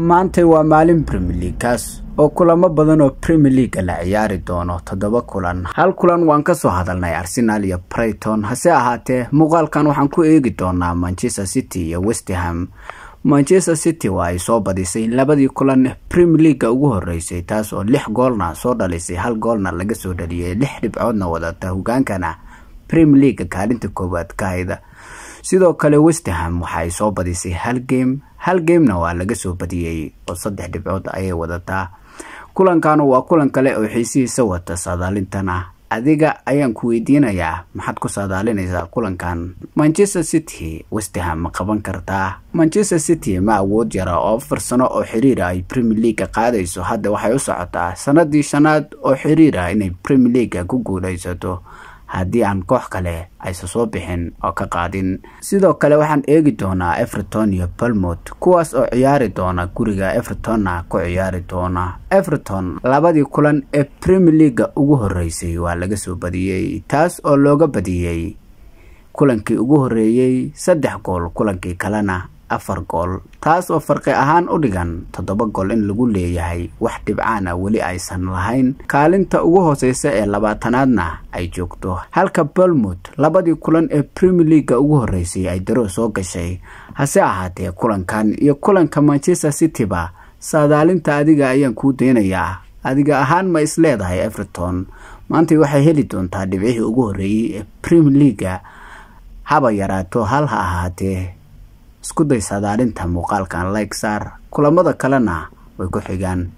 Maanta waa maalin Premier League kaas oo kulamo badan oo Premier League la ciyaari doono 7 kulan. Hal kulan waan ka soo hadalnay, Arsenal iyo Brighton. Hase ahaatee muuqaalkan waxaan ku eegi doonaa Manchester City iyo West Ham. Manchester City waa ay soo badisay labadii kulan Premier League ugu horeysay, taas oo 6 goolna soo dhalisay, 1 goolna laga soo dhaliyay, 6 dhibcoodna wadata, hogaankana Premier League kaalinta koowaad ka hayda. Sidoo kale West Ham waxa ay soo badisay hal game, hal gamena waa laga soo badiyey oo 3 dhibcood ayay wadataa. Kulankan waa kulan kale oo xiisihiisa wata. Saadaalintana adiga ayaan ku weydiinayaa, maxaad ku saadaalinaysaa kulankan? Manchester City West Ham ma qaban kartaa? Manchester City ma awood yara oo 4 sano oo xiriira ay Premier League qaadayso. Hadda waxay u socotaa sanadii 5aad oo xiriira inay Premier League ku guuleysato haddii aan koox kale aysa soo bixin oo ka qaadin. Sidoo kale waxaan eegi doonaa Everton iyo Bournemouth, kuwaas oo ciyaari doona guriga Evertonna ku ciyaari doona. Everton labadii kulan ee Premier League ugu horeysay waa laga soo badiyey, taas oo looga badiyey kulankii ugu horeeyey 3 gool, kulankii kalena 4 gool, taas oo farqi ahaan u dhigan 7 gool in lagu leeyahay, wax dhibcaana weli aysan lahayn, kaalinta ugu hooseysa ee 20aadna ay joogto. Halka Bournemouth labadii kulan ee Premier League ugu horeysay ay daro soo gashay. Hase ahaatee kulankan iyo kulanka Manchester City ba saadaalinta adiga ayaan kuu daynayaa. Adiga ahaan ma is leedahay Everton maanta waxay heli doontaa dhibcihii ugu horeeyey ee Premier League, haba yaraato hal ha ahaatee? Isku day saadaalinta muuqaalkan, like saar, kulamada kalena way ku xigaan.